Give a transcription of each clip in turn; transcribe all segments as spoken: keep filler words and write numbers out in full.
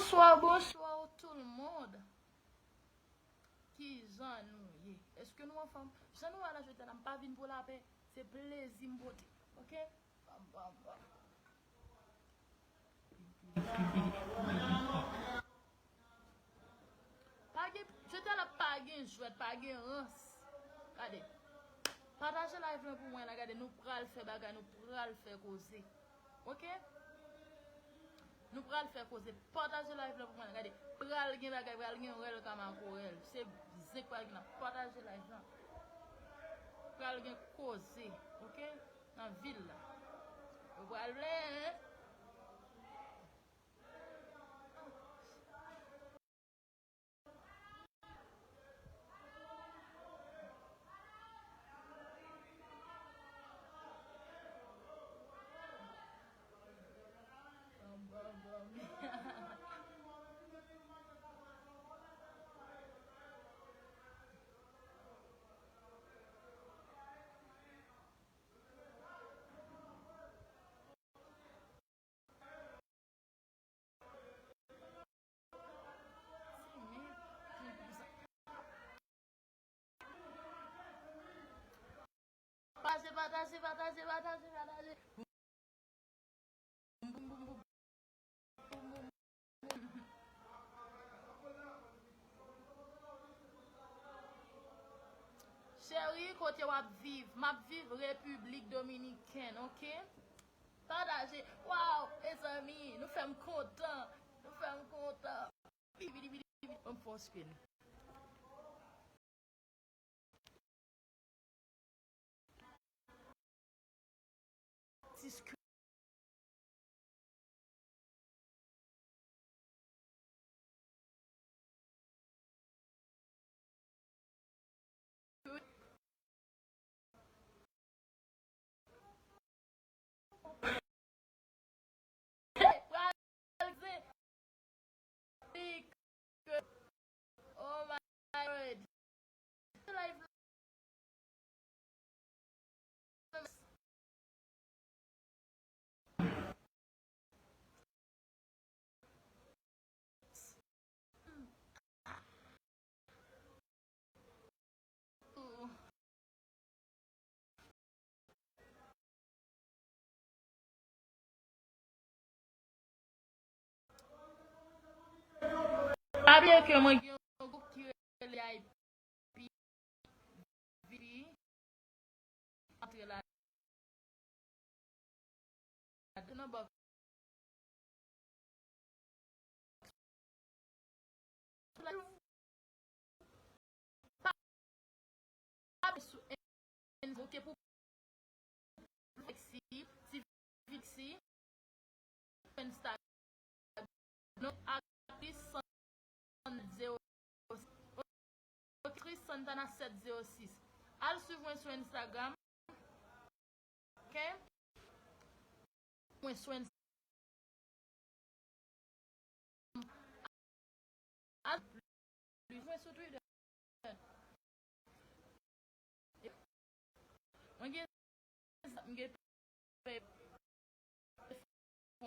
Bonsoir, bonsoir tout le monde. Kijan nou ye? Èske nou anfòm? Jan nou wè la jodi a la, m pa vin pou lapè. Se plezi m pote. Oke? Bam, bam, bam. Pa gen, jodi a la pa gen jwèt, pa gen rans. Gade. Pataje live lan pou mwen la, gade, nou pral fè bagay, nou pral fè koze. Oke? Nou pral fè koze. Pataje live lan pou mwen la, gade. Pral gen bagay, pral gen rèl kama korèl. Se zenk pral gen la. Pataje live lan. Pral gen koze. Oke? Nan vil la. Yo pral plen, hein? Pataje, pataje, pataje, pataje, pataje. Cheri, kote w ap viv? M ap viv Repiblik Dominikèn, oke? Pataje. Waw, mezanmi, nou fè m kontan. Nou fè m kontan. Bidi, bidi, bidi, bidi. Ban m fè yon spin. Ti skwi. Pral zen. Oh my God. Pa bliye ke mwen gen yon gwoup ki rele V I P. V I P. Antre la. Nan bòks. Pa, pa sou en, ok, pou Vixi, ti Vixi, Instagram, non, aktris Santana zewo sis. Aktris Santana sèt zewo sis. Al swiv mwen sou Instagram. Ok? Mwen sou Instagram. Al plis mwen sou Twitter. Mwen gen, mwen gen telefòn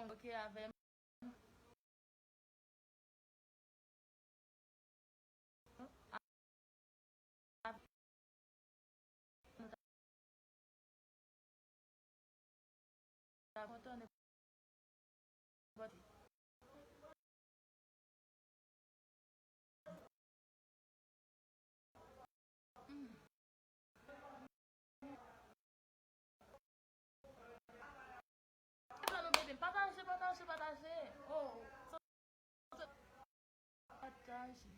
bloke avè m. Pataje, pataje, pataje. Oh, pataje, pataje, pataje.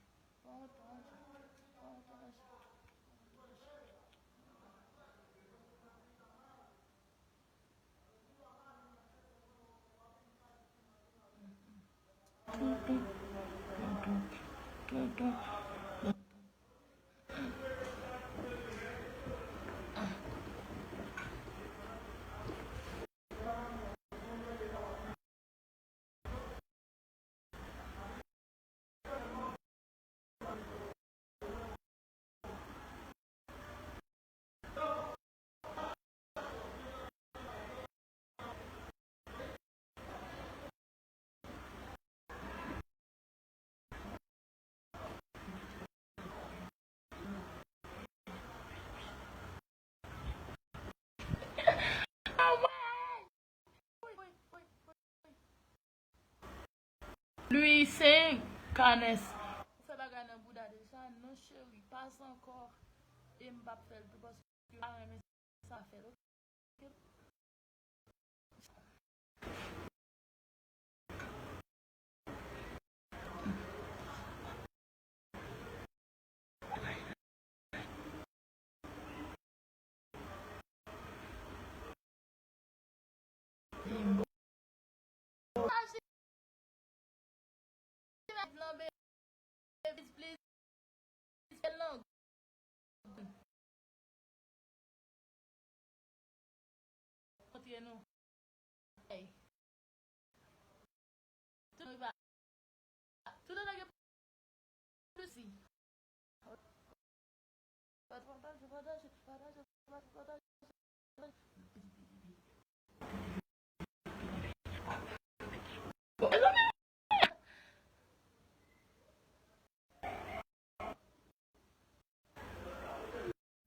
Louis Saint Canès. Ou fè bagay nan bouda deja? Non, cheri, pas ankò. E m p ap fè l tou paske m pa renmen sa fè l, oke? Montre nou. Hey. Tout moun va. Tout moun gen sousi. Pataje, pataje, pataje, pataje.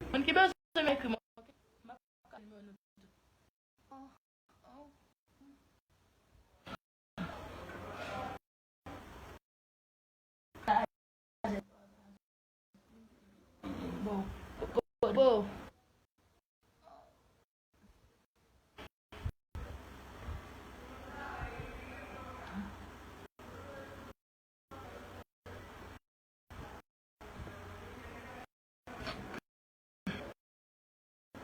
Moun ki bezwen m ekri mwen, ok? M ap ka nimewo nou tout. Bon. Bon.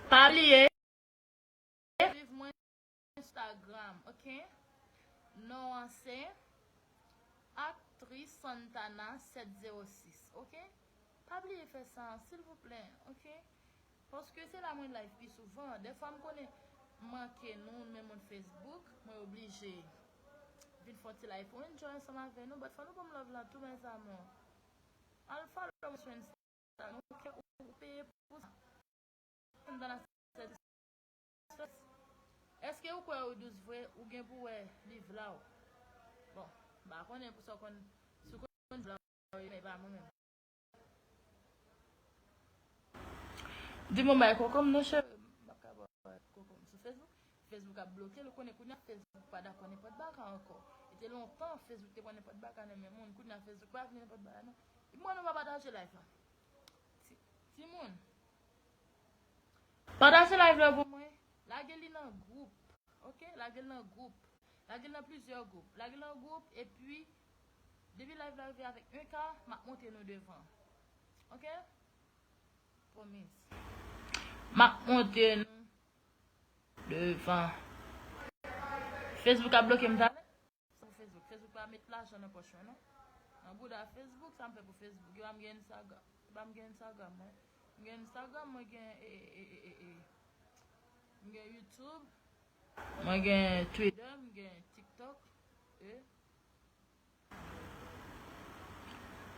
Pa bliye swiv mwen Instagram, ok? Non an se Aktris Santana sèt zewo sis, ok? Pa bliye fè sa, silvouplè, ok? Paske se la mwen live pi souvan. Dèfwa m konnen m manke nou, men moun Facebook, mwen oblije vin fè yon ti live pou enjoy ansanm avè nou, but fò nou ban m love la tou, mes amours. Al follow mwen sou Insta, nou kè ou peye pou sa. Santana sèt zewo sis. Èske ou kwè ou dous vre? Ou gen pou wè live la w. Bon, m pa konnen pou sa w konn, si w konn live la w, men pa mwen menm. Di mwen bay koko m non cheri, m p ap ka ba w koko m sou Facebook. Facebook ap bloke l, ou konnen kounye a Facebook pa dakò nenpòt bagay ankò. E te lontan Facebook te pran nenpòt bagay nan men moun, kounye a Facebook pa vle nenpòt bagay non. Mwen nou pa pataje live la. Ti, timoun. Pataje live la pou mwen. Lage li nan gwoup. Ok? Lage l nan gwoup. Lage l nan plizyè gwoup. Lage l nan gwoup epi depi live la rive avèk en K, m ap monte nou devan. Ok? Promise. M ap monte nou devan. Facebook ap bloke m talè. Sa pou Facebook. Facebook pa met lajan nan pòch mwen non. Nan bouda Facebook, sa m fè pou Facebook. Yo pa m gen Instagram. Yo pa m gen Instagram mwen. M gen Instagram, mwen gen e, e, e, e, e. M gen YouTube, mwen gen Twitter, m gen TikTok. E.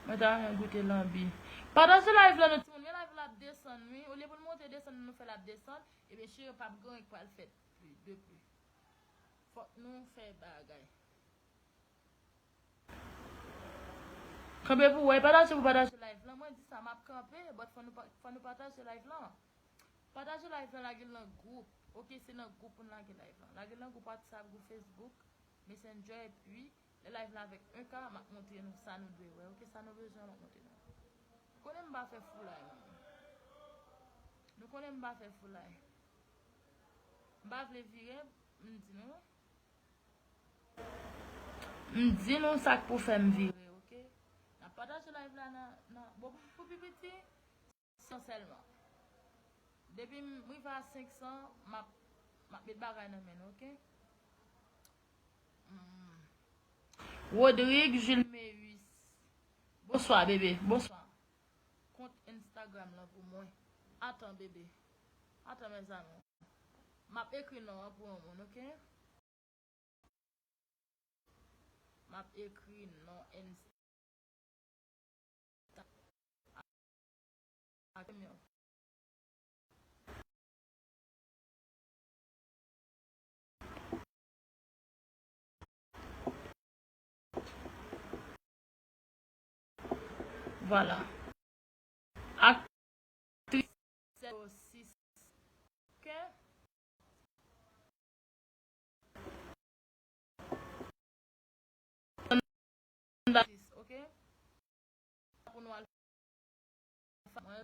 Mwen ta renmen goute lanbi. Pataje live la non timoun, men live la ap desann wi. Olye pou l monte desann, nou fè l ap desann. Ebyen cheri, p ap gen anyen k pral fèt pli, de pli. Fòk nou fè bagay. Kanpe pou wè, pataje pou pataje live lan. Mwen di sa, m ap kanpe, but fò nou pa, fò nou pataje live lan. Pataje live lan, lage l nan gwoup. Ok, se nan gwoup pou n lage live lan. Lage l nan gwoup WhatsApp, gwoup Facebook, Messenger, epi lè live lan avèk en K, m ap montre nou sa nou dwe wè. Ok, sa nou bezwen, m ap montre nou. Nou konnen m pa fè foulay, non. Nou konnen m pa fè foulay. M pa vle vire, m di nou. M di nou sa k pou fè m vire, ok? N ap pataje live la nan, nan, bon, pou pi piti, san sèlman. Depi m rive a senk san, m ap, m ap met bagay nan men nou, ok? Hmm. Rodrigue Jules Meus. Bonswa, bebe. Bonswa. Kont Instagram lan pou mwen. Atan, bebe. Atan, mes amours. M ap ekri non an pou yon moun, ok? M ap ekri non Insta. Vwala. Aktris zewo sis. Ok?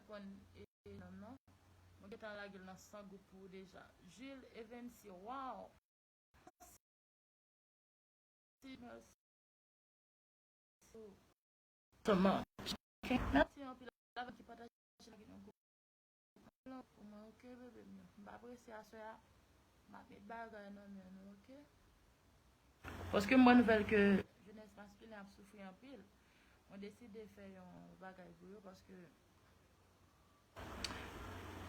konn e, e non, non. Mwen gentan lage l nan san gwoup pou ou deja. Jules Evency, wow! Mèsi, mèsi. So much. Ok, mèsi anpil avèk ki pataje la ki nan gwoup lan pou mwen, ok, bebe m yo. M pa prese aswè a, m ap met bagay nan men nou, ok? Paske m pran nouvèl ke jenès maskilen ap soufri anpil. Mwen deside fè yon bagay pou yo paske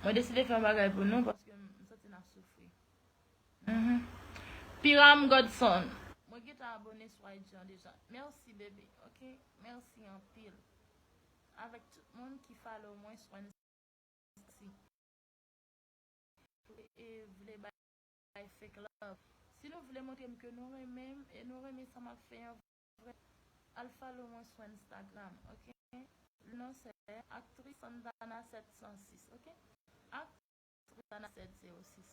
Mwen deside fè yon bagay pou nou paske m santi n ap soufri. Mhm. Piram Godson. Mwen gentan abòne sou I G an deja. Mèsi, bebe. Ok? Mèsi anpil. Avèk tout moun ki follow mwen sou Insta. E, e vle bay fake love. Si nou vle montre m ke nou renmen m e nou renmen sa m ap fè an vre, al follow mwen sou Instagram, ok? Non, se aktris Santana sèt san sis, ok? Aktris Santana sèt zewo sis.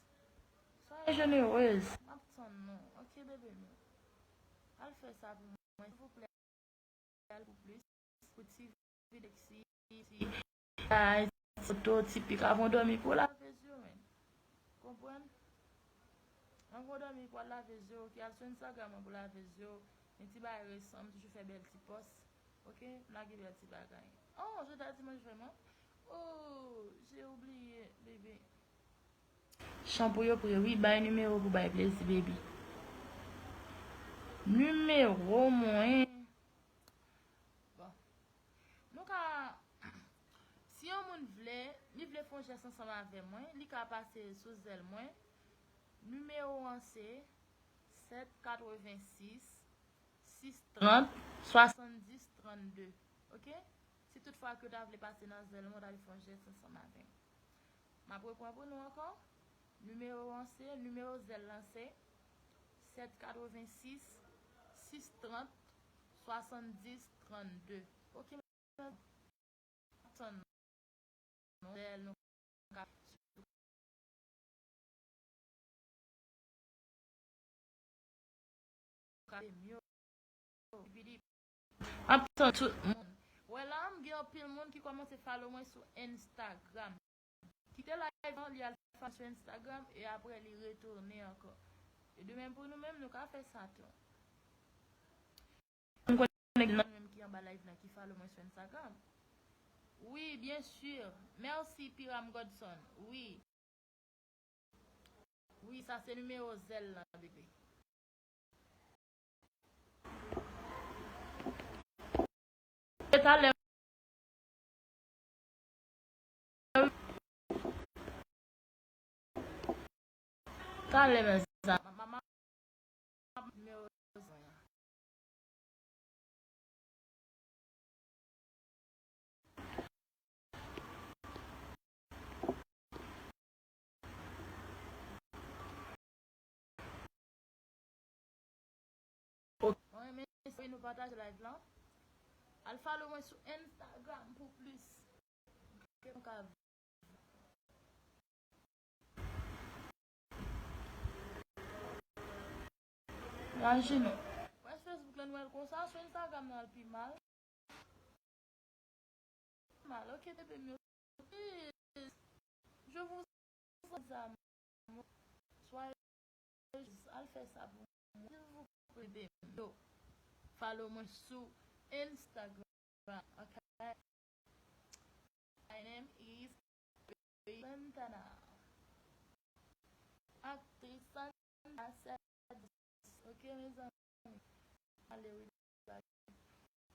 Soyez généreuse. M ap tann nou, ok, bebe m yo? Al fè sa pou mwen, silvouplè. Al pou plis, pou ti videyo, ti, ti, ti foto tipik avan w dòmi pou w lave zye w, men. Konprann? Avan w dòmi pou w al lave zye w, ok, al sou Instagram mwen pou lave zye w. Men ti bagay resan, m toujou fè bèl ti pòs. Ok? M lage bèl ti bagay. Oh, je t'ai dimanche vraiment. Oh, j'ai oublié, bébé. Chanpou yo pre, wi, bay nimewo pou bay plezi, baby. Nimewo mwen. Bon. Nou ka, si yon moun vle, li vle fè yon jès ansanm avè mwen, li ka pase sou zèl mwen. Nimewo an se sèt katrevensis, sis trant, swasanndis trannde. Ok? Si tout fwa ke w ta vle pase nan zèl mwen, w ta vle fè yon jès ansanm avè m. M ap repran pou nou ankò. Nimewo an se, nimewo zèl lan se sèt katrevensis, sis trant, swasanndis trannde. Ok, m ap tann nou. Zèl nou ka Kale m yo. Ap tann tout moun. Wè la, m gen anpil moun ki kòmanse follow mwen sou Instagram. Kite live lan, li al follow sou Instagram, e apre li retounen ankò. E de menm pou nou menm, nou ka fè sa tou. M konnen gen nan nou menm ki anba live lan ki follow mwen sou Instagram. Wi, byen si. Mèsi, Piram Godson. Wi. Wi, sa se nimewo zèl lan, bebe. E talè. Talè, mezanmi. Mama, nimewo zèl lan. Ok. Mwen renmen si nou pataje live lan. Al follow mwen sou Instagram pou plis. Ke nou ka Imajine w. Wè Facebook lan nou wè l konsa, sou Instagram nan l pi mal. Mal, ok, bebe m yo. Please. Je vous en prie, amour. Soyez juste, al fè sa pou mwen. Silvouplè, bebe m yo. Follow mwen sou Instagram. Ok. My name is Santana. Aktris Santana sèt dis. Ok, mezanmi. Ale, wi.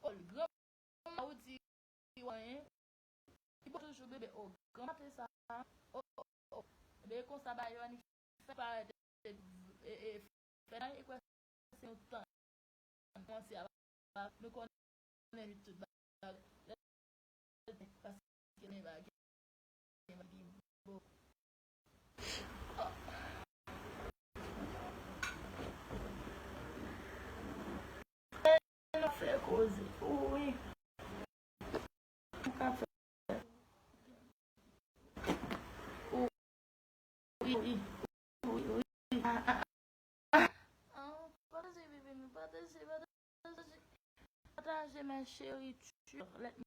Oh, granma ou di ou anyen. Li bon toujou, bebe. Oh, granma te sa. Oh, oh, oh. Bebe konsa ba yo annik fè parèt e, e, fè nan ekwè se yon tan. Kòmanse a, nou konnen li tout bagay. Lè paske gen bagay, gen bagay ki bon. Nou fè koze. Wi. Nou ka fè. Wi, wi, wi, wi. Ah, ah, ah. Ah, pataje, bebe m, pataje, pataje. Pataje, ma chérie, tu, let me.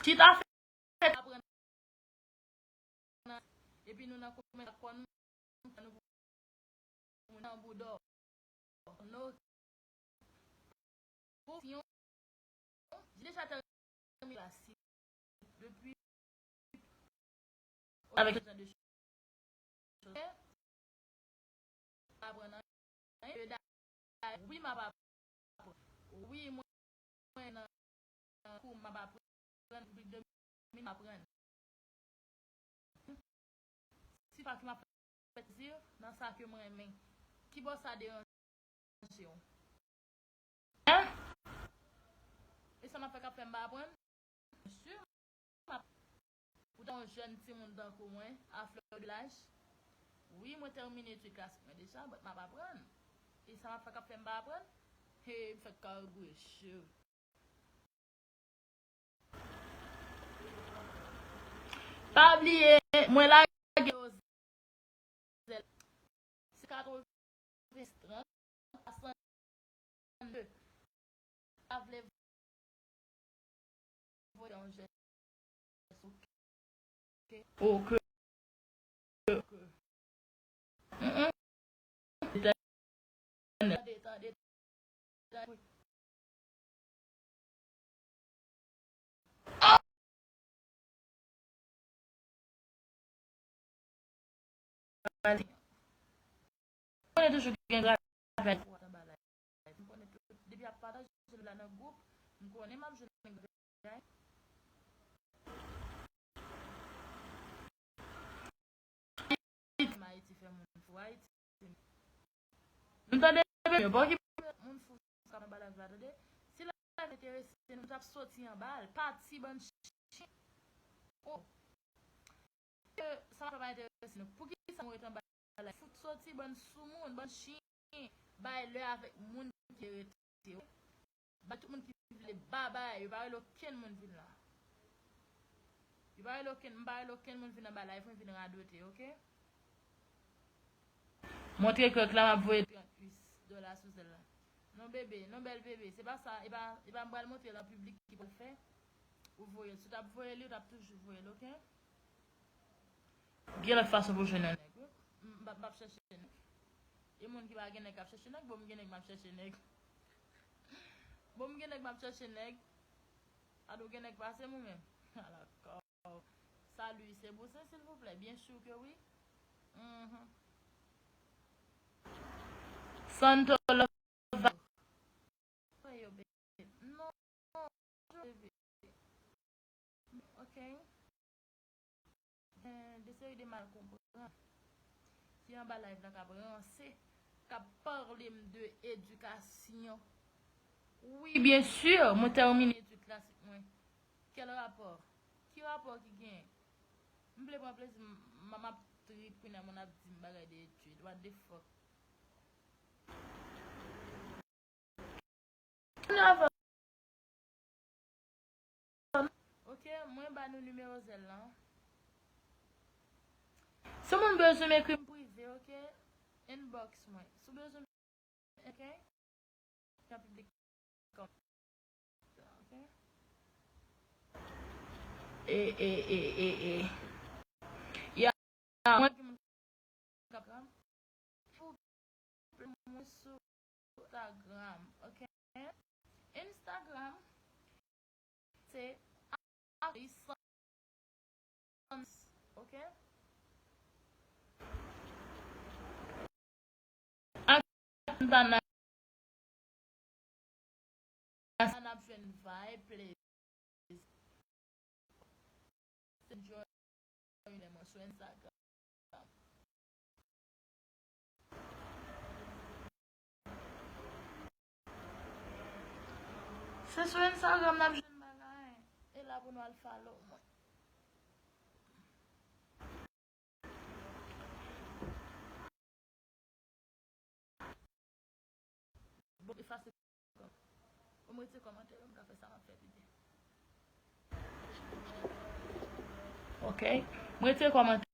Chita fè aprann. Epi nou nan komèt ak kò nou, nou pou moun nan boudò. No. Pou yon, j deja tèmine klasik depi avèk jan de choz. Pa aprann anyen. Wi, m ap aprann. Wi, mwen, mwen nan, nan kou, m ap aprann, piblik domine, m ap aprann. Si pa ki m ap fè plezi nan sa ke mwen renmen. Kibò sa deranje w? Hein? E sa m ap fè k ap fè m pa aprann? Byen si, m ap. Ou ta yon jèn timoun tankou mwen, a fleur de l'âge. Wi, mwen tèmine etid klasik mwen deja, but m ap aprann. E sa m ap fè k ap fè m pa aprann? He, m fèk ka regre cheve. Pa bliye, mwen lage yo zèl. Se katreven trant, swasannde. Pa vle voye yon jès. Ok. Ok. Ok. Mm-mm. Tande, tande, tande. Konnen toujou gen gravy pou anba live. M konnen tout, depi ap pataje live la nan gwoup, m konnen m ap jwenn gravy. Ayiti fè moun fou, Ayiti. Nou tande, bebe, pa okipe moun fou k ap anba live la, tande. Si live enterese nou, nou t ap soti anba l, pati bann chen. Oh. Ke sa pa enterese nou. Poukisa nou ret anba live? Fout soti bann soumoun, bann chen. Bay lè avèk moun ki rete. Ba tout moun ki vle babay, yo pa rele okenn moun vin la. Yo pa rele okenn, m pa rele okenn moun vin anba live mwen vin radote, ok? Montre kèk la, m ap voye trant us dola sou zèl la. Non, bebe, non, bèl bebe, se pa sa, e pa, e pa m pral montre l an piblik ki pral fè. Ou voye l, si w t ap voye li, ou t ap toujou voye l, ok? Gen lòt fason pou jwenn yon nèg, wi. M, m p ap, m p ap chèche nèg. E moun ki pa gen nèg k ap chèche nèg, bon, m gen nèg, m ap chèche nèg. Bon, m gen nèg, m ap chèche nèg. Ado gen nèg pase m ou menm? Ala kòw. Salut, c'est Bouzen, s'il vous plaît. Bien sûr que oui. Mhm. Santo Love. Yo, babe. Non, bebe. Ok. Gen de seri de mal konprann ki anba live la k ap ranse, k ap pale m de edikasyon. Wi, byen si, mwen tèmine etid klasik mwen. Kèl rapò? Ki rapò ki genyen? M vle pran plezi, m, m, m ap trip kounye a, moun ap di m bagay de etid. What the fuck? Ok, mwen ba nou nimewo zèl lan. Si moun bezwen m, ekri m prive, ok? Inbox mwen. Si w bezwen m, ok? Jan piblik kòm. Ok? E, e, e, e, e. Ya, mwen ki moun k ap Pou mwen sou Instagram, ok? Instagram, se Aris Sans, ok? Ak Santana. N ap jwenn vibe, please. Se Joy, lè mwen sou Instagram. Se sou Instagram n ap jwenn bagay. E la pou nou al follow mwen. Bon, efase kòm. Bon, m retire kòmantè yo, m ka fè sa m ap fè pi byen. Ok. M retire kòmantè.